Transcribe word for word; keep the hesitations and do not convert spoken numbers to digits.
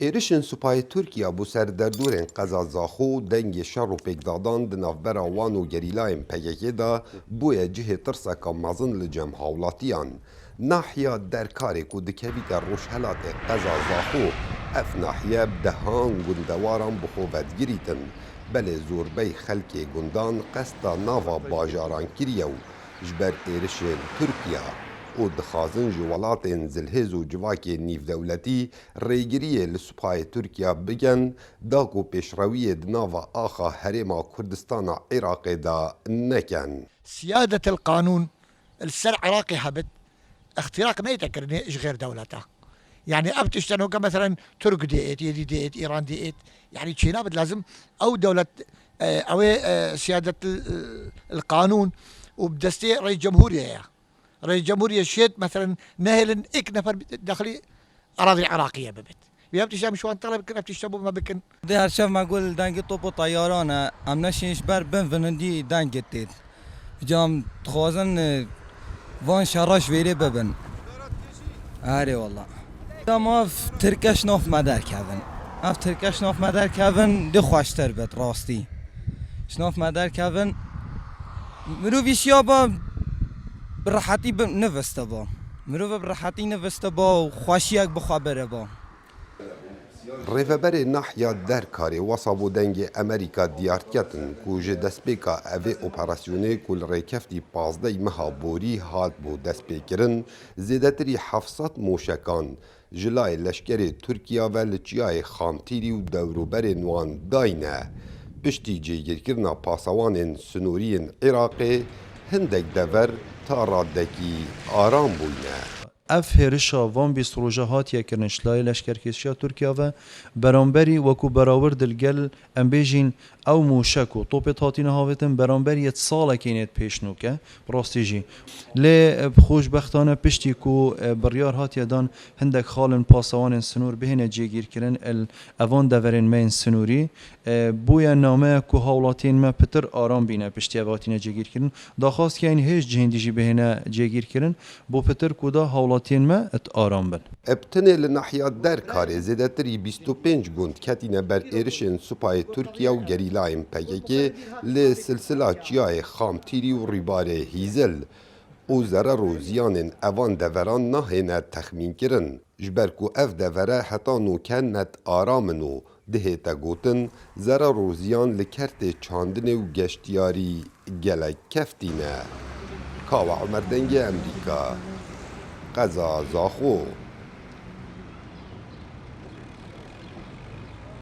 Êrişên supayê Tirkiya bo ser derdorên qeza Zaxo û dengê şer û pêkdadan di navbera wan û gerîlayên P K K de bûye cihê tirseka mezin li cem hawlatiyan. Nahiya Derkarê ku dikevîte rojhelatê qeza Zaxo, ev nahiye bi dehan gundewaran bi xwe vedigirîtin. Belê zorbey xelkê gundan qesta nava bajaran kiriye û ji ber êrişên Tirkiya û dixwazin ji welatên zilhêz û civakê nîvdewletî rêgiriyê li supayê Tirkiya bikin, da ku pêşrewiyê di nava axa Herêma Kurdistana Iraqê de nekin. Siyadetil qanûn li ser Iraqê hebit, îxtiraq neyte kirinê ji xêr dewleta. Yani ev tiştên weke meselen Tirk dê êt, Êdî dê êt, Îran dê êt. Yani çênabit lazim ew dewlet, e, ew ê, e, siyadetil, e, qanûn û bi destê rêis cemhûriyê ye. Rêis cemhûriyê şêt, meselen, nehêlin êk nefer dexilî erazî Iraqiye bibit. Vê ev tişt em ji wan taleb bikin, ev tişt bo me bikin. Dê her şev me got li dengê top û teyaran e, em neşên ji ber bin vinindî dengê têt. Cam dixwazin, e, van şera ji vêrê bibin. Erê wala. Dema ev Tirke ji nav me derkevin. Ev Tirke ji nav me derkevin, dê xweştir bit, rastî. Ji nav me derkevin. Mirovî şiya ba bi rehetî bi-, niviste ba. Mirov bi rehetî niviste ba û xweşiyek bi xwe biriba. Rêveberê Nahiya Derkarê wesa bo Dengê Emerîka diyar diketin ku ji destpêka evê operasyonê ku li rêkeftî pazdeh meha borî hat bo destpêkirin, zêdetirî heft sed moşekan ji layê leşkerê Tirkiya ve li çiyayê Xamtîrî û dewroberên wan dayne. Piştî cêgirkirina pasewanên sinorî yên Iraqê, hindek dever ta radekî aram bûyne. Ev hêrişa van bîst roja hatiye kirin ji layê leşkerkêşiya Tirkiya ve beramberî wekû berawird li gel, em bêjîn, ew mûşek û topêt hatine havêtin beramberî yê salekê nêt pêşnûke, bi rastî jî. Lê, e, bi xweşbextane piştî ku, e, biryar hatiye dan hindek xalên pasewanên sinûr bihêne cêgîrkirin, el evan deverên me yên sinûrî, e, bûye nameyek ku hawlatiyên me pitir aram bîne piştî ev hatine cêgîrkirin. Daxwaz kirin hêj cihên dî jî bihêne cêgîrkirin, bo pitir ku da hawlatiyên me it aram bin. Bi tenê li nahiya Derkarê zêdetirî bîst û pênc gund ketîne ber êrişên supayê Tirkiye û gerîlayên P K K li silsila çiyayê Xamtîrî û Rîbarê Hîzil û zerer û ziyanên evan deveran nahêne texmînkirin, ji ber ku ev devere heta nûke net aram in û dihête gotin, zerar û ziyan li kertê çandinê û geştiyarî gelek keftî ne. Kawa Omer, Dengê Emerîka, Qeza Zaxo.